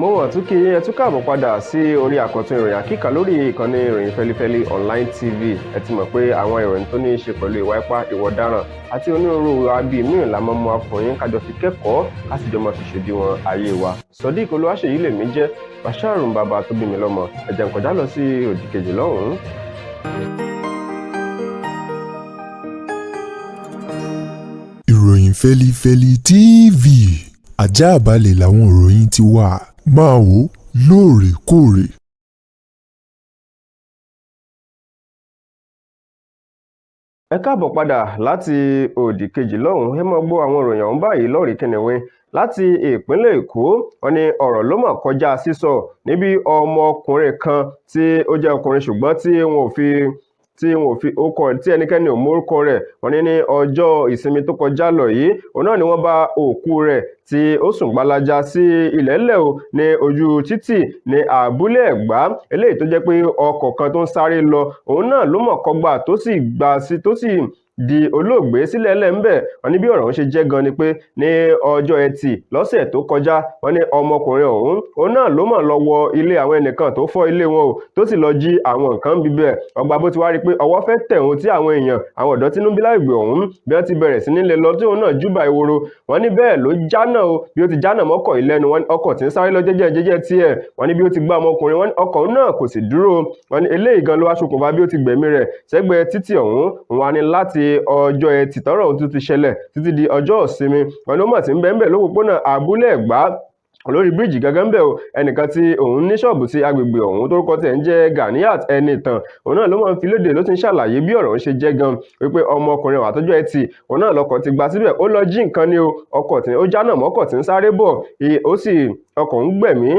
Mo wọ̀n tún kí ẹ tún káàbọ̀ padà sí orí àkọ́tún ìròyìn àkíkà lórí ìkànnì Ìròyìn Fẹlifẹli Online TV. Ẹ ti mọ̀ pé àwọn ìròyìn tó ní í ṣe pẹ̀lú ìwà ipá, ìwà ọ̀daràn àti onírúurú abi míì la máa mú akùnrin kájọ fi kẹ́kọ̀ọ́, ká sì jọ máa fi ṣòdiwọ̀n ayé wa. Sodiq Olúwaṣèyí lèmi jẹ́, Basharun bàbá tó bí mi lọ́mọ. Ẹ jẹ́ n kọjá lọ sí òdì kejì lọ́hùn-ún. Ìròyìn Fẹlifẹli TV, ajáàbalẹ̀ làwọn ìròyìn ti wà, máa wò ó lóòrèkóòrè. Ẹ káàbọ̀ padà láti òdì kejì lọ́hùn-ún. Ẹ máa gbọ́ àwọn ìròyìn ọ̀hún báyìí lọ́rìí kìnìún. Láti ìpínlẹ̀ Èkó, wọ́n ní ọ̀rọ̀ ló mọ̀ kọjá sísọ níbi ọmọkùnrin kan tí ó jẹ́ ọkùnrin, ṣùgbọ́n tí wọn ò fi orúkọ, tí ẹnikẹ́ni ò mórúkọ rẹ̀. Wọ́n ní ní ọjọ́ ìsinmi tó kọjá lọ yìí, òun náà ni wọ́n bá òkú rẹ̀ tí ó sùn gbalaja sí ilẹ̀ẹ́lẹ̀ o ní ojú títì ní abúlé Ẹ̀gbá, eléyìí tó jẹ́ pé ọkọ̀ kan tó ń sáré lọ, òun náà ló mọ̀ kọgbà tó sì gbà sí tó sì di olóògbé sílẹ̀ lẹ́ńbẹ̀. Wọ́n ní bí ọ̀rọ̀ ọ̀hún ṣe jẹ́ gan ni pé ní ọjọ́ Ẹtì lọ́sẹ̀ tó kọjá, wọ́n ní ọmọkùnrin ọ̀hún, òun náà ló mọ̀ lọ wọ ilé àwọn ẹnìkan tó fọ́ ilé wọn o, tó sì lọ jí àwọn nǹkan bíbẹ̀. Ọgbà bó ti wá rí i pé ọwọ́ fẹ́ tẹ̀ òun, tí àwọn èèyàn, àwọn ọ̀dọ́ tínú bí láìgbè ọ̀hún, bí wọ́n ti bẹ̀rẹ̀ sí ní lé lọ, tí òun náà júbà ìwòrò. Wọ́n ní bẹ́ẹ̀ ló jánà o, bí ó ti jánà mọ́kọ̀ ìlẹ́nu ọkọ̀ tí ń sáré lọ jẹ́jẹ́ jẹ́jẹ́ tiẹ̀. Wọ́n ní bí ó ti gbá ọmọkùnrin, wọ́n ní ọkọ̀ náà kò sì dúró. Wọ́n ní eléyìí gan ló wá ṣokùnfà bí ó ti gbẹ̀mí rẹ̀ sẹ́gbẹ̀ẹ́ títì ọ̀hún. Wọ́n ní láti ọjọ́ Ẹtì tọ́rọ̀ ọ̀hún tún ti ṣẹlẹ̀ títí di ọjọ́ ìsinmi, wọn ló mọ̀ tí ń bẹ́ẹ̀ bẹ́ẹ̀ lópòpónà abúlé Ẹ̀gbá lórí bíríìjì gangan bẹ́ẹ̀ o. Ẹnìkan tí òun ní ṣọ́ọ̀bù sí agbègbè ọ̀hún, tórúkọ tiẹ̀ ń jẹ́ Ganiat Ẹnìtàn, òun náà ló máa ń fi léde, ló ti ń ṣàlàyé bí ọ̀rọ̀ ń ṣe jẹ́ gan, wípé ọmọkùnrin àtọ́jọ́ Ẹtì, òun náà lọkọ̀ ti gba síbẹ̀, ó lọ jí nǹkan ni o. Ọkọ̀ tí ó jánà mọ́kọ̀ tí ń sáré bọ̀, ó sì ọkọ̀ ń gbẹ̀mí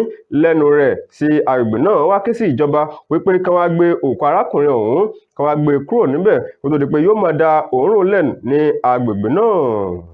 lẹ́nu rẹ̀ sí agbègbè náà. Wá ké sí ìjọba wípé kán wá gbé òkú arákùnrin ọ̀hún, kán wá gbé kúrò níbẹ̀ kó tó di pé yóò máa da òórùn lẹ́nu ní agbègbè náà.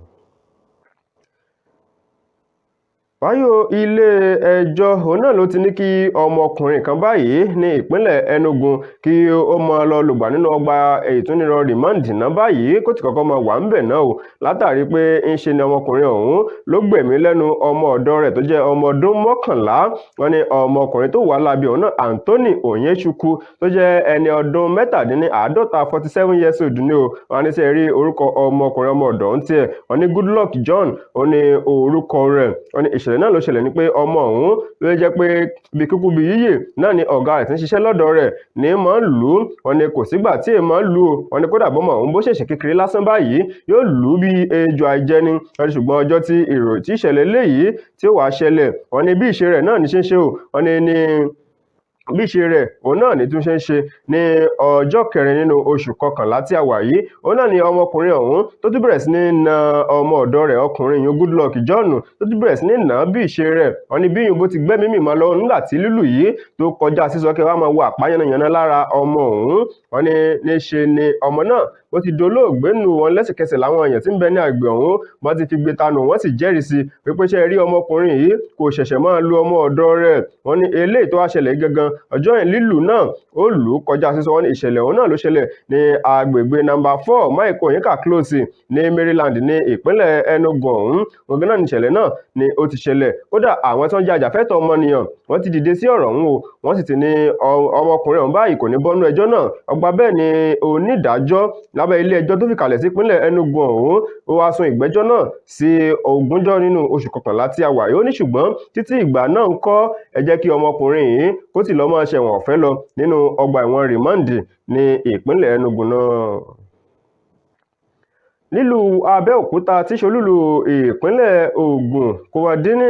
Báyò ilé ẹjọ́ òun náà ló ti ní kí ọmọkùnrin kan báyìí ní ìpínlẹ̀ Enugu kí ó máa lọ lògbà nínú ọgbà ìtúnirọ̀ rìmọ́ǹdì náà báyìí, kó tí kọ́kọ́ máa wà ń bẹ̀ náà o, látàrí pé ń ṣe ni ọmọkùnrin ọ̀hún ló gbẹ̀mí lẹ́nu ọmọ ọ̀dọ́ rẹ̀ tó jẹ́ ọmọ ọdún 11. Wọ́n ní ọmọkùnrin tó wà lábẹ́ òun náà, Anthony Onyechukwu, tó jẹ́ ẹni ọdún 47, 47 years old ni o. Wọ́n ní sẹ́ rí orúkọ ọmọkùnrin ọmọ ọ̀dọ́ ń tiẹ̀, wọ́n ní Goodluck John ó ní orúkọ rẹ̀. Wọ́n ní ìṣẹ̀lẹ̀ náà ló ṣẹlẹ̀ ní pé ọmọ ọ̀hún ló jẹ́ pé bí kíkú bí yíyè náà ni ọ̀gá rẹ̀ tí ń ṣiṣẹ́ lọ́dọ̀ rẹ̀ ní máa ń lù ú. Wọ́n ní kò sígbà tí èèmọ̀ ń lù ú. Wọ́n ní kódà bọ́mọ ọ̀hún bó ṣẹ̀ṣẹ̀ kékeré lásán báyìí, yóò lù ú bí ejò àìjẹni. Wọ́n ní ṣùgbọ́n ọjọ́ tí èrò tí ìṣẹ̀lẹ̀ léyìí tí ó wàá ṣẹlẹ̀, wọ́n ní bí ìṣe rẹ̀ náà ní ṣe ń ṣe o. Wọ́n ní ní bí ṣe rẹ̀ òun náà ní tún ṣe ń ṣe ní ọjọ́ kẹrin nínú oṣù kọkànlá tí a wà yìí, òun náà ni ọmọkùnrin ọ̀hún tó tún bẹ̀rẹ̀ sí ní na ọmọ ọ̀dọ́ rẹ̀ ọkùnrin yìí, Goodluck John, tó tún bẹ̀rẹ̀ sí ní nà á bí ìṣe rẹ̀. Wọ́n ní bí ìyún bó ti gbẹ́mí mì mọ́ lọ nígbà tí lílù yìí tó kọjá sísọ kí wọ́n máa wo àpá yánnayànna lára ọmọ ọ̀hún. Wọ́n ní níṣe ni ọmọ náà ó ti dolóògbé nù. Wọn lẹ́sẹ̀kẹsẹ̀ làwọn èèyàn tí ń bẹ ní àgbè ọ̀hún wọ́n ti fi gbé tanù, wọ́n sì jẹ́rìí sí wípé ṣe rí ọmọkùnrin yìí kò ṣẹ̀ṣẹ̀ máa lu ọmọ ọ̀dọ́ rẹ̀. Wọ́n ní eléyìí tó wá ṣẹlẹ̀ gangan ọjọ́ yẹn, lílù náà ó lù ú kọjá sísọ. Wọ́n ní ìṣẹ̀lẹ̀ ọ̀hún náà ló ṣẹlẹ̀ ní agbègbè nọ́mbà 4 Michael Onyeka Close ní Maryland ní ìpínlẹ̀ Enugu ọ̀hún. Gbọ̀ngàn náà ní ìṣẹ̀lẹ̀ náà ni ó ti ṣẹlẹ̀. Kódà àwọn tí wọ́n jẹ́ ajàfẹ́tọ̀ọ́ ọmọnìyàn, wọ́n ti dìde sí ọ̀rọ̀ ọ̀hún o, wọ́n sì ti ní ọmọkùnrin ọ̀hún báyìí kò ní bọ́nú ẹjọ́ náà. Ọgbà bẹ́ẹ̀ ni onídàájọ́ lábẹ́ ilé ẹjọ́ tó fìkàlẹ̀ sí ìpínlẹ̀ Enugu ọ̀hún ó wá sún ìgbẹ́jọ́ náà sí ogúnjọ́ nínú oṣù kọkànlá tí a wà yìí. Ó ní ṣùgbọ́n títí ìgbà náà ń kọ́, ẹ jẹ́ kí ọmọkùnrin yìí kó sì lọ́ọ́ máa ṣẹ̀wọ̀n ọ̀fẹ́ lọ nínú ọgbà ẹ̀wọ̀n rìmọ́ǹdì ní ìpínlẹ̀ Enugu náà. Nílùú Abẹ́òkúta tí ṣolúlu ìpínlẹ̀ Ògùn, kò wá dín ní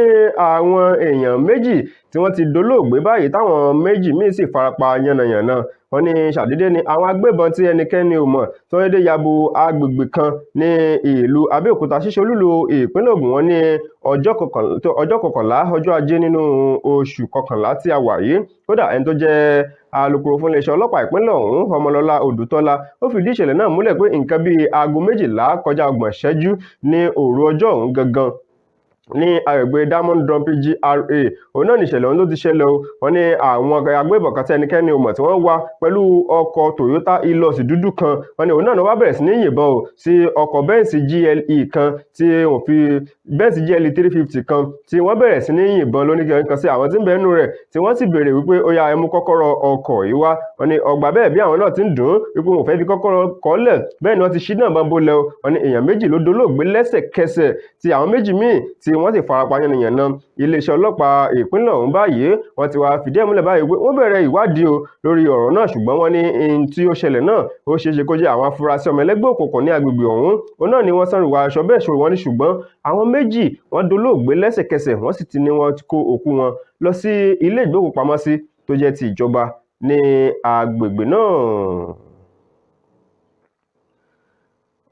àwọn èèyàn méjì tí wọ́n ti dolóògbé báyìí, táwọn méjì míì sì farapa yánnayànna. Wọ́n ní ṣàdédé ni àwọn agbébọn tí ẹnikẹ́ni ò mọ̀ tí wọ́n dédé ya bo agbègbè kan ní ìlú Abẹ́òkúta ṣíṣe olúlu ìpínlẹ̀ Ògùn. Wọ́n ní ọjọ́ kọkànlá, ọjọ́ ajé nínú oṣù kọkànlá tí a wà yìí. Kódà ẹni tó jẹ́ alukoro fún iléeṣẹ́ ọlọ́pàá ìpínlẹ̀ ọ̀hún, Ọmọlọ́lá Odùtọ́lá, ó fìdí ìṣẹ̀lẹ̀ náà múlẹ̀ pé nǹkan bíi aago 11:30 ní òru ọjọ́ ọ̀hún gangan Ní agbègbè Diamond Dumpy GRA òun náà nìṣẹ̀lẹ̀ ọ̀hún ló ti ṣẹlẹ̀ o. Wọ́n ní àwọn agbébọn kan tí ẹnikẹ́ni ò mọ̀ tí wọ́n wá pẹ̀lú ọkọ̀ Toyota Hilux dúdú kan, wọ́n ní òun náà wá bẹ̀rẹ̀ sí ní yìnbọn o sí ọkọ̀ Benz GLE kan tí wọ́n fi Benz GLE 350 kan tí wọ́n bẹ̀rẹ̀ sí ní yìnbọn lóníkan kan sí àwọn tí ń bẹ nínú rẹ̀, tí wọ́n sì béèrè wípé ó yá, ẹ mú kọ́kọ́rọ́ ọkọ̀ yìí wá. Wọ́n ní ọgbà bẹ́ẹ̀ bí àwọn náà ti ń dùn ún wípé wọn ò fẹ́ fi kọ́kọ́rọ́ kọ́lẹ̀, bẹ́ẹ̀ ni wọ́n ti ṣí náà bọ́n bolẹ̀ o. Wọ́n ní èèyàn 2 ló dolóògbé lẹ́sẹ̀kẹsẹ̀, tí àwọn 2 míì tí wọ́n sì farapa yánnayànna. Iléeṣẹ́ ọlọ́pàá ìpínlẹ̀ ọ̀hún báyìí wọ́n ti wá fìdí ẹ̀ múlẹ̀ báyìí pé wọ́n bẹ̀rẹ̀ ìwádìí o lórí ọ̀rọ̀ náà, ṣùgbọ́n wọ́n ní ohun tí ó ṣẹlẹ̀ náà ó ṣeé ṣe kó jẹ́ àwọn afurasí ọmọ ẹlẹ́gbẹ́ òkùnkùn ní agbègbè ọ̀hún òun náà ni wọ́n sáré wá aṣọ bẹ́ẹ̀ ṣòro. Wọ́n ní ṣùgbọ́n àwọn 2 wọ́n dolóògbé lẹ́sẹ̀kẹsẹ̀, wọ́n sì ti ní wọ́n kó òkú wọn lọ sí ilé ìgbókùpamọ́sí tó jẹ́ ti ìjọba ní agbègbè náà.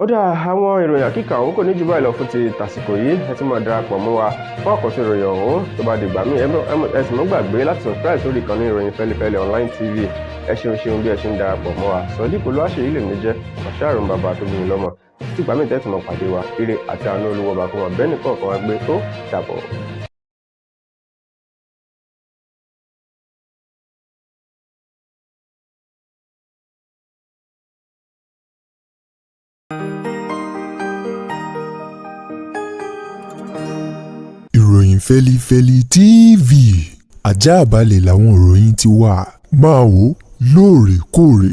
Ó dá àwọn ìròyìn àkíkà ọ̀hún kò ní jù báyìí lọ fún ti tàsìkò yìí. Ẹ ti máa darapọ̀ mọ́ wa fún àkọ́tún ìròyìn ọ̀hún tó bá dìgbà míì. Ẹ sì mọ́ gbàgbé láti subscribe sórí ìkànnì Ìròyìn Fẹ́lifẹ́li Online TV. Ẹ ṣeun ṣeun bí ẹ ṣe ń darapọ̀ mọ́ wa. Sodiq Olúwaṣèyí lèmi jẹ́, ọ̀ṣàrùn bàbá tó bí mi lọ́mọ. Títí ìgbà míì tẹ́tù mọ́ pàdé wa, ire àti àánú Olúwa bá kó wọn bẹ́ẹ̀ nìkọ̀ọ̀kan wa gbé. Ó dàbọ̀. Ìròyìn Fẹ́lifẹ́li TV, ajáàbalẹ̀ làwọn ìròyìn ti wà. Máa wò lóòrèkóòrè.